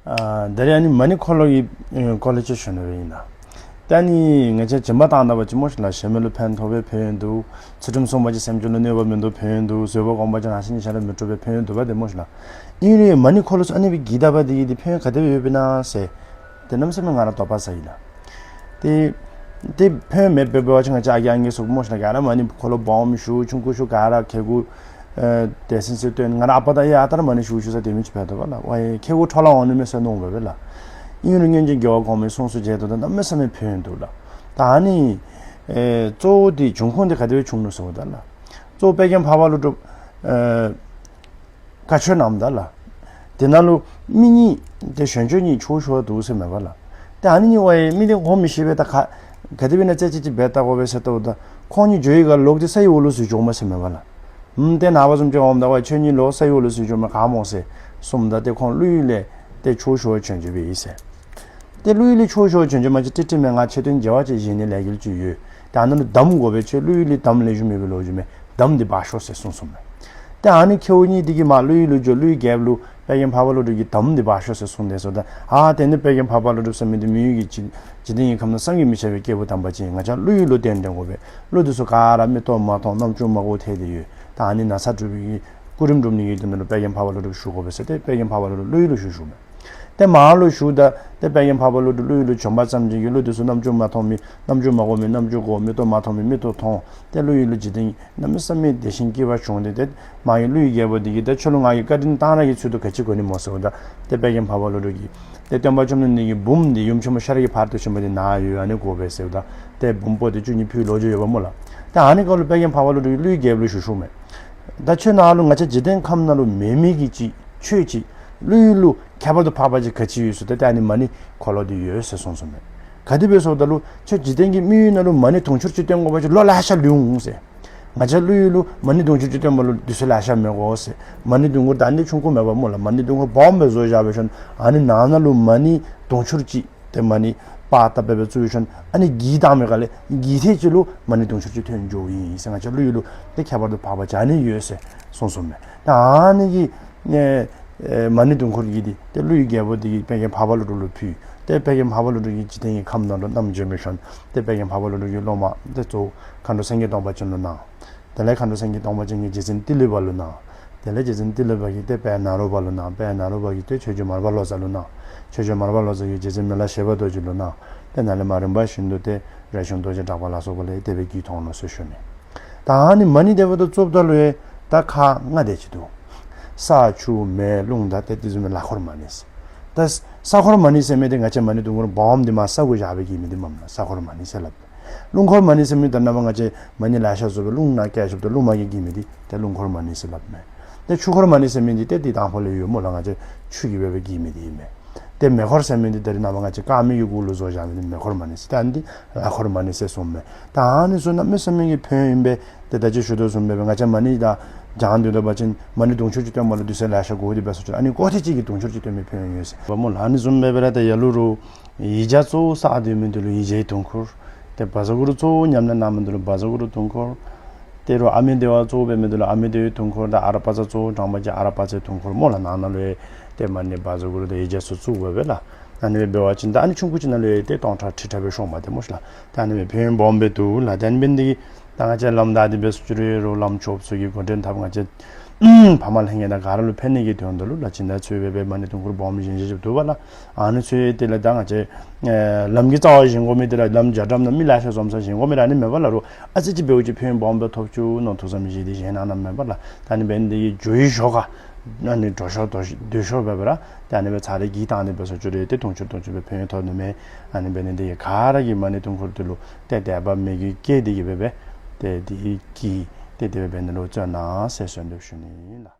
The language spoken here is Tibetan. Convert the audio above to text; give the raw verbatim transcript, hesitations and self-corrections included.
ཨ། ད་རེས་ཨ་ནི་མ་ཎི་འཁོར་ལོ་ཡི་ཨ་འཁོར་ལོ་ཅིག་ཞུ་ནི་ཡིན་ལ། ད་ནི་ང་ཚོས་སྦྱིན་པ་བཏང་ད་པ་ཅིག་མོ་ཞིག་ལ་གཞན་མི་ལ་ཕན་ཐོགས་པའི་ཕན་ཡོན་འདུག་ཚུལ་ཁྲིམས་སྲུང་བ་ཅིག་སེམས་ཅན་ལ་གནོད་པ་མི་འདུག་ཕན་ཡོན་འདུག་བཟོད་པ་སྒོམ་པ་ཅིག་རང་གཞན་གཉིས་ཆ་ལ་མི་འགྲོ་བའི་ཕན་ཡོན་འདུག་པ་དེ་མོ་ཞིག་ལ། ཨིན་རུང་མ་ཎི་འཁོར་ལོ་སོགས་ཨ་ནི་བའི་གི་ད་པ་དེ་ཡི་དེ་ཕན་ཡོན་ག་དེ་ཡོད་པ་ན་ཟེར། དེ་གནམ་ས་མེད་ང་རང་དོགས་པ་ཟ་ཡིན་ལ། དེ། དེ་ཕན་མེད་པའི་འབད་བ་ཅིན་ང་ཅག་ཨ་རྒས་ཨང་རྒས་སོགས་མོ་ཞིག་ལ་ག་ར་མ་ཎི་འཁོར་ལོ་སྦོམ་ཞུ་ཆུང་ཀུ་ཞུ་ག་ར་ཁེ་གུ། ཨ། དེ་སིན་སི་སྟོན་ང་ར་ཨ་པ་ད་ཡ་ཨ་ཏར་མ་ཎི་ཞུ་ཞུ་ས་དེ་མི་ཅི་ཕན་ཐོགས་པ་ལ་ཝའི་ཁེ་གུ་འཕྲོ་ལ་འོང་ནི་མེད་ས་གནོང་བ་བས་ལ། ཨིན་རུང་སྔོན་བྱོན་རྒྱལ་བ་གོང་མའི་གསུང་སྲོལ་བྱས་དོ་ད་གནམ་མེད་ས་མེད་ཕན་ཡོན་འདུག་ལ། ད་ཨ་ནི། ཨེ། གཙོ་བོ་དེ་འབྱུང་ཁུངས་དེ་ག་དེ་བས་བྱུང་ནུག་ཟེར་བ་ད་ལ། གཙོ་བོ་དཔལ་མགོན་འཕགས་པ་ཀླུ་སྒྲུབ། ཨེ། བཀའ་ཆོས་གནང་ད་ལ། དེ་ནང་ལུ་མི་གཉིས་དེ་གཞོན་གཅོག་གཉིས་ཆོས་ཞུ་བ་འདུག་ཟེར་མེད་པ་ལ། དེ་ཨ་ནི་གཉིས་བ་ཡི་མི་དེ་ངོ་མི་ཤེས་པས་ད་ག་ག་དེ་བས་ན་རྩེ་གཅིག་གཅིག་འབད་ལྟ་དགོ་པས་ཟེར་ལྟ་བུ་ད་ཁོང་གཉིས་འགྱོ་ཡི་ག་ལོག་དེ་ས་ཡི་འོག་ལུ་སུ་འཇོག་མ་ཟེར་མེད་པ་ལ། ཧུམ་དེ་ནག་པ་ཙམ་ཅིག་འོང་ད་བ་ཁྱོད་གཉིས་ལོག་ས་ཡི་འོག་ལུ་སུ་འཇོག་མ་ག་མོ་ཟེར་གསུངས་ད་དེ་ཁོང་ཀླུ་ཡུལ་ལས་དེ་ཆོས་ཞུ་བ་བྱོན་བྱོན་པས་ཡིན་ཟེར། དེ་ཀླུ་ཡུལ་ལས་ཆོས་ཞུ་བ་བྱོན་བྱོན་མ་ཅིག་ཏི་ཏི་མེད་ང་ཆེ་དོན་རྒྱལ་བ་ཅིག་བཞེས་ནི་ལས་འགུལ་ཅིག་ཡོད། དེ་ཨ་ནི་ལུ་དམ་དགོ་པས་ཁྱོད་ཀླུ་ཡུལ་ལས་དམ་ལེགས་ཤོམ་མེད་པའི་ལོ་རྒྱུས་མེད། དམ་འདི་འབག་ཤོག་ཟེར་གསུངས་སོང་མས། དེ་ཨ་ནི་ཁྱེའུ་གཉིས་དེ་གིས་མ་ཀླུ་ཡུལ་ལུ་འགྱོ་ཀླུའི་རྒྱལཔོ་ལུ་དཔལ་མགོན་འཕགས་པ་ཀླུ་སྒྲུབ་ཀྱིས་དམ་འདི་འབག་ཤོག་ཟེར་གསུངས་དེ་སོ་ད་ཨ་དེ་ནི་དཔལ་མགོན་འཕགས་པ་ཀླུ་སྒྲུབ་ཟེར་མི་འདི་མི་ཡུལ་གྱི་འཇིག་འཇིག་རྟེན་གྱི་ཁམས་ན་བསམ་གྱིས་མི་ཁྱབ་པའི་སྐྱེས་བུ་དམ་པ་ཅིག་ཡིན། ང་ཅག་ཀླུ་ཡུལ་ལུ་གདན་འདྲེན་དགོ་པས་ཀླུ་འདི་ཚུ་ག་ར་མིག་ཏོ་མ་མཐོང་རྣམ་ཅོ་མ་གོ་ཐལ་དེ་ཡོད། ད་ཨ་ནི་ན་ཚ་སྒྲུབ་པའི་གི་སྐུ་རིམ་སྒྲུབ་ནི་གི་དོན་དུ་ལུ་དཔལ་མགོན་འཕགས་པ་ཀླུ་སྒྲུབ་ཞུ་དགོ་པས་ཟེར་ཏེ་དཔལ་མགོན་འཕགས་པ་ཀླུ་སྒྲུབ་ཀླུ་ཡུལ་ལུ་བཞུགས་བཞུགས་མས། ཏེ་མར་ལུ་བཞུགས་ད་ཏེ་དཔལ་མགོན་འཕགས་པ་ཀླུ་སྒྲུབ་ཀླུ་ཡུལ་ལུ་བྱོན་པ་ཙམ་གྱིས་ཀླུ་འདི་ཚུ་རྣམ་ཅོ་མ་མཐོང་མི་རྣམ་ཅོ་མ་གོ་མི་རྣམ་ཅོ་གོ། མིག་ཏོ་མ་མཐོང་མི་མིག་ཏོ་མཐོང་། ཏེ་ཀླུ་ཡུལ་ལུ་འཇིག་རྟེན་གནམ་མེད་ས་མེད་བདེ་ཞིང་སྐྱིད་པ་བྱུང་སྟེ་ཏེ་མ་གི་ཀླུ་ཡི་རྒྱལ་པོ་འདི་གིས་ཏེ་ཁྱོད་ལུ་ང་གིས་བཀའ་དྲིན་གཏང་རག་གི་ཚུལ་དུ་ག་ཅི་དགོ་ནི་སྨོ་ཟེར་བ་ད་ཏེ་དཔལ་མགོན་འཕགས་པ་ཀླུ་སྒྲུབ་ཀྱིས་ཏེ་སྟོན་པ་བཅོམ་ལྡན་འདས་ཀྱི་འབུམ་འདི་ཡུམ་ཆེན་མོ་ཤཱཀྱ་བར་དུ་ཕྱིན་པ་འདི་ན་ཡོད། ཨ་ནི་དགོ་པས་ཟེར་བ་ད་ཏེ་འབུམ་པོ་ཏི་བཅུ་གཉིས་ཕུལ་ལོ་རྒྱུས་ཡོདཔ་སྨོ་ལགས། ཏེ་ཨ་ནི་སྐབས་ལུ་དཔལ་མགོན་འཕགས་པ་ཀླུ་སྒྲུབ་ཀྱིས་ཀླུའི་རྒྱལ་པོ་ལུ་ཞུ་ཞུཝ་མས། ད་ཁྱོད་ནང་ལུ་ང་བཅས་འཇིག་རྟེན་ཁམས་ནང་ལུ་མེད་མི་གི་ཅིག་ཆོས་ཅིག་ཀླུ་ཡུལ་ལུ་ཁྱད་པར་དུ་འཕགས་པ་ཅིག་ག་ཅི་ཡོད་ཟེར་ད་ཏེ་ཨ་ནི་མ་ཎི་འཁོར་ལོ་འདི་ཡོད་ཟེར་གསུངས་སོང་མས། ག་དེ་སྦེ་ཟེར་བ་ད་ལུ་ཁྱོད་འཇིག་རྟེན་གྱི་མི་ཡུལ་ནང་ལུ་མ་ཎི་དུང་ཕྱུར་གཅིག་བཏོན་དགོ་པ་ཅིན་ལོ་ལེ་ཤ་ལུས་འོང་ཟེར། ང་བཅས་ཀླུ་ཡུལ་ལུ་མ་ཎི་དུང་ཕྱུར་གཅིག་བཏོན་པ་ལུ་དུས་ཚོད་ལེ་ཤ་མི་དགོ་ཟེར། མ་ཎི་དུང་འཁོར་ད་ཨ་ནི་ཆུང་ཀུ་མེད་པ་སྨོ་ལགས། མ་ཎི་དུང་འཁོར་སྦོམ་སྦེ་བཟོ་བཞག་པའི་ཤུལ་ཨ་ནི་ནང་ན་ལུ་མ་ཎི་དུང་ཕྱུར་གཅིག་ཏེ་མ་ཎི་པར་བཏབ་སྦེ་བཙུགས་པའི་ཤུལ་ཨ་ནི་གྱིས་བཏང་བའི་སྒང་ལས་གྱི་ཐད་ཅིག་ལུ་མ་ཎི་དུང་ཕྱུར་གཅིག་ཐོན་འགྱོཝ་ཨིན་ཟེར། ང་བཅས་ཀླུ་ཡུལ་ལུ་ཏེ་ཁྱད་པར་དུ་འཕགས་པ་ཅིག་ཨ་ནི་ཡོད་ཟེར་གསུངས་སོང་མས། ད་ཨ་ནི་གི་ཨེ་ཨེ་མ་ཎི་དུང་འཁོར་གྱི་འདི་ཏེ་ཀླུ་ཡི་རྒྱལ་པོ་འདི་གིས་དཔལ་མགོན་འཕགས་པ་ཀླུ་སྒྲུབ་ལུ་ཕུལ། ཏེ་དཔལ་མགོན་འཕགས་པ་ཀླུ་སྒྲུབ་ཀྱིས་འཇིག་རྟེན་གྱི་ཁམས་ནང་ལུ་བསྣམས་བྱོན་པའི་ཤུལ་ཏེ་དཔལ་མགོན་འཕགས་པ་ཀླུ་སྒྲུབ་ཀྱི་སློབ་མ་ཏེ་གཙོ་བོ་མཁའ་འགྲོ་སེང་གེ་གདོང་པ་ཅན་ལུ་གནང་། དེ་ལས་མཁའ་འགྲོ་སེང་གེ་གདོང་པ་ཅན་གྱིས་རྗེ་བཙུན་ཏི་ལི་པ་ལུ་གནང་། དེ་ལས་རྗེ་བཙུན་ཏི་ལི་པ་གིས་ཏེ་དཔལ་ནཱ་རོ་པ་ལུ་གནང་། དཔལ་ནཱ་རོ་པ་གིས་ཏེ་ཆོས་རྗེ་མར་པ་ལོ་ཙཱ་ལུ་གནང་། ཆོས་རྗེ་མར་པ་ལོ་ཙཱ་གིས་རྗེ་བཙུན་མི་ལ་ཞེས་པ་རྡོ་རྗེ་ལུ་གནང་། ཏེ་ནཱ་ལས་མར་རིམ་པ་བཞིན་དུ་ཏེ་རས་ཆུང་རྡོ་རྗེ་གྲགས་པ་ལ་སོགས་པ་ལས་དེ་སྦེ་བརྒྱུད་ཐོན་ནུག་ཟེར་ཞུ་ནི། ད་ཨ་ནི་མ་ཎི་དེ་བ་ད་བཙུགསཔ་ད་ལུ་ཡང་ད་ཁག་ལྔ་དེ་ཅིག་འདུག་ས་ཆུ་མེ་རླུང་དང་ཏེ་དེ་ཚུ་མའི་ལྷ་འཁོར་མ་ཎི་ཟེར། ད་ས་འཁོར་མ་ཎི་ཟེར་མི་དེ་ང་བཅས་མ་ཎི་དུང་འཁོར་སྦོམ་འདི་མར་ས་གུ་བཞག་སྦེ་བགྱི་མི་འདི་མས་ལགས། ས་འཁོར་མ་ཎི་ཟེར་སླབ། རླུང་འཁོར་མ་ཎི་ཟེར་མི་ད་རེས་ནངས་པ་ང་བཅས་མ་ཎི་ལེ་ཤ་བཟོ་སྦེ་རླུང་ནང་བཀལ་བཞགཔ་ད་རླུང་མ་གིས་བགྱི་མི་འདི་ཏེ་རླུང་འཁོར་མ་ཎི་ཟེར་སླབ་མས། ཏེ་ཆུ་འཁོར་མ་ཎི་ཟེར་མི་འདི་ཏེ་འདི་དང་ཕུ་ལས་ཡོད་སྨོ་ལགས། ང་བཅས་ཆུ་གིས་འབད་སྦེ་བགྱི་མི་འདི་ཨིན་མས། ཏེ་མེ་འཁོར་ཟེར་མི་འདི་ད་རེས་ནངས་པ་ང་བཅས་དཀར་མེ་གི་གུ་ལུ་བཟོ་བཞག་མི་འདི་མེ་འཁོར་མ་ཎི་ཟེར། ཏེ་ཨ་ནི་འདི་ལྷ་འཁོར་མ་ཎི་ཟེར་གསུངས་མས། ད་ཨ་ནི་ཚུ་གནམ་མེད་ས་མེད་ཀྱི་ཕན་ཡོན་ཨིན་པས། ཏེ་ད་ཅི་ཞུ་དོ་བཟུམ་སྦེ་ང་བཅས་མ་ཎི་ད་བགྱང་སྡོད་པ་ཅིན་མ་ཎི་དུང་ཕྱུར་གཅིག་བཏོན་པ་ལུ་དུས་ཚོད་ལེ་ཤ་འགོར་ཏེ་འབད་སོང་ཅི་རུང་ཨ་ནི་སྐོར་ཐེངས་གཅིག་གིས་དུང་ཕྱུར་གཅིག་བཏོན་མི་ཕན་ཡོན་ཡོད་ཟེར་བ་སྨོ་ལགས། ཨ་ནི་བཟུམ་སྦེ་སྦེ་ར་ཏེ་ལ་ལུ་རུང་ཡིག་བརྒྱ་གཙོ་བོ་བསགས་སྡོད་མི་འདི་ལུ་ཡིག་བརྒྱའི་དུང་འཁོར། ཏེ་བཛྲ་གུ་རུ་གཙོ་བོ་ཉམས་ལེན་གནང་མི་འདི་ལུ་བཛྲ་གུ་རུ་དུང་འཁོར། ཏེ་རུང་ཨ་མི་དེ་བ་གཙོ་བོ་འབད་མི་འདི་ལུ་ཨ་མི་དེ་བའི་དུང་འཁོར་དང་ཨ་ར་པ་ཙ་གཙོ་བོ་དྲངས་པ་ཅིན་ཨ་ར་པ་ཙའི་དུང་འཁོར་སྨོ་ལགས། ནང་ན་ལུ་ཡང་ཏེ་མ་ཎི་བཛྲ་གུ་རུ་དང་ཡིག་བརྒྱ་ཚུ་བཙུགས་དགོ་པས་ལགས། ཨ་ནི་སྦེ་འབད་བ་ཅིན་ད་ཨ་ནི་ཆུང་ཀུ་ཅིག་ནང་ལུ་ཡང་ཏེ་སྟོང་ཕྲག་ཁྲི་ཕྲག་སྦེ་ཤོང་མས་ཏེ་སྨོ་ཤིག་ལགས། ད་ཨ་ནི་སྦེ་ཕན་ཡོན་སྦོམ་སྦེ་འདུག་ལགས། ད་ཨ་ནི་འབད་ནི་འདི་གིས་ད་ང་བཅས་ལམ་བདའ་སྟེ་འབད་སོང་ཅི་རུང་ལམ་ཆོསཔ་ཚུ་གིས་འགོ་འདྲེན་འཐབ་ང་བཅས་ཕ་མ་ལྷན་རྒྱས་དང་ག་ར་ལུ་ཕན་ནི་གི་དོན་དུ་ལུ་ལགས་ཅི་ད་ཚུ་སྦེ་སྦེ་མ་ཎི་དུང་འཁོར་སྦོམ་བཞེངས་བཞེངསཔ་འདུག་པ་ལགས། ཨ་ནི་ཚུ་ཡང་དེ་ལས་ད་ང་བཅས་ཨེ་ལམ་གྱི་རྩ་བར་བཞེངས་དགོ་མི་དེ་ལགས་ལམ་རྒྱ་གྲམ་ནང་མི་ལེ་ཤ་འཛོམས་སར་བཞེངས་དགོ་མི་ར་ཨ་ནི་མེད་པ་ལགས། རུང་ཨ་ཙི་ཅིག་འབདཝ་ཅིག་ཕན་ཡོན་སྦོམ་སྦེ་ཐོབ་བཅུག་མནོ་ཐུགས་བསམ་བཞེས་ཏེ་བཞེངས་གནང་གནངམ་མས་པ་ལགས། ད་ཨ་ནི་འབད་ནི་འདི་གིས་འགྱོ་ཡི་ཞོར་ཁར་ཨ་ནི་འགྲོ་ཞོར་སྡོད་ཞོར་འབད་བ་ར་ད་ཨ་ནི་སྦེ་ཚར་རེ་གྱིས་བཏང་སྟེ་འབད་སོང་ཅི་རུང་ཏེ་དུང་ཕྱུར་དུང་ཕྱུར་སྦེ་ཕན་ཡོན་ཐོབ་ནི་མས། ཨ་ནི་འབད་ནི་འདི་གིས་ག་ར་གིས་མ་ཎི་དུང་འཁོར་འདི་ལུ་ཏེ་དད་པ་མོས་གུས་བསྐྱེད་དེ་གིས་འབད་སྦེ་ཏེ་འདི་གིས་ཏེ་དེ་སྦེ་འབད་ནི་ལུ་བརྩོན་གནང་ཟེར་གསོལ་འདེབས་ཞུ་ནི་ཨིན་ལགས།